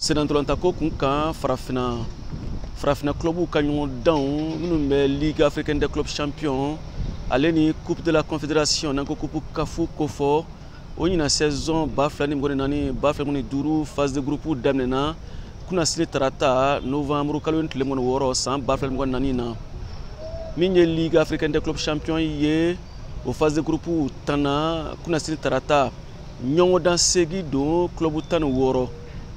Senantolantako kun kan, farafinna clubw ka ɲɔgɔndanw minnu bɛ Ligue africaine des clubs champions ale ni Coupe de la Confédération, n'an ko Coupe CAF kofɔ, o ɲina saison 2024 2025 phase de groupe daminɛna kunnasini tarata novembre kalo tile 26 san 2024 na. Min ye Ligue africaine des clubs champions ye, o phase de groupe tanna kunnasini tarata, ɲɔgɔndan segi don, club 16.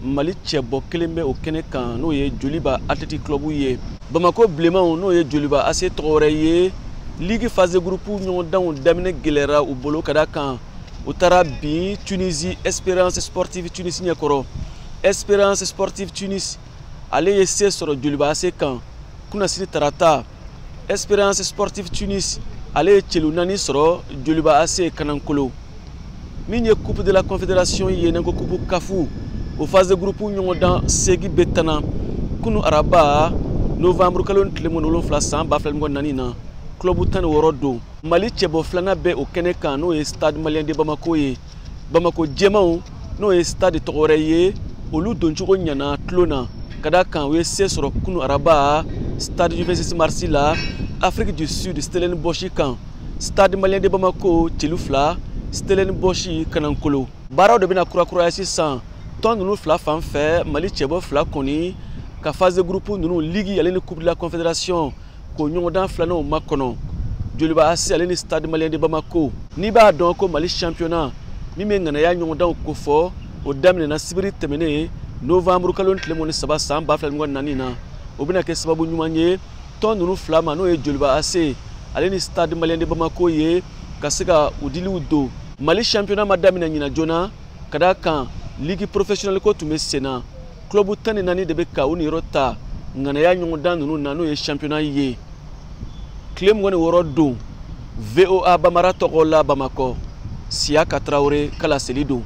Mali cɛbɔ kelen bɛ o kɛnɛ kan, n'o ye Joliba Athletic Club ye. Bamako bilenmanw, n'o ye Joliba AC tɔgɔ wɛrɛ ye, ligue phase de groupe ɲɔgɔndanw daminɛ gɛlɛyara u bolo, ka da kan u taara bin Tunisie Espérance Sportive Tunis ɲɛkɔrɔ. Espérance Sportive Tunis ale ye se sɔrɔ Joliba AC kan kunnasini tarata. Espérance Sportive Tunis ale ye celu 4 sɔrɔ Joliba AC kanankolo. Min ye Coupe de la Confédération ye, n'an ko Coupe CAF, o phase de groupe ɲɔgɔndan segi bɛ tana kunu araba novembre kalo tile 27 san 2024 na, club 16 don. Mali cɛbɔ filanan bɛ o kɛnɛ kan, n'o ye Stade Malien de Bamako ye. Bamako jɛmanw, n'o ye Stade tɔgɔ wɛrɛ ye, olu doncogo ɲana tulon na, ka da kan u ye se sɔrɔ kunu araba Stade du 26 mars la Afrique du Sud Stellenbosch kan. Stade Malien de Bamako celu 2, Stellenbosch kanankolo. Baaraw de bɛna kurakuraya sisan tɔn ninnu fila fan fɛ. Mali cɛbɔ fila kɔni ka phase de groupe ninnu, ligue ale ni Coupe de la Confédération, k'o ɲɔgɔndan filananw makɔnɔ, Joliba AC ale ni Stade Malien de Bamako. N'i b'a dɔn ko Mali championnat min bɛ ŋanaya ɲɔgɔndanw kofɔ, o daminɛna sibiri tɛmɛnen novembre kalo tile 23 san 2024 na, o bɛna kɛ sababu ɲuman ye tɔn ninnu fila ma, n'o ye Joliba AC ale ni Stade Malien de Bamako ye, ka se ka u diliw don. Mali championnat ma daminɛ ɲina joona, ka da kan ligue professionnelle ko tun bɛ sen na. Club 14 de bɛ ka u niyɔrɔ ta ŋanaya ɲɔgɔndan ninnu na, n'o ye championnat ye. Tile 26 don, VOA Bamara tɔgɔ la Bamakɔ, Siyaka Tarawele ka laseli don.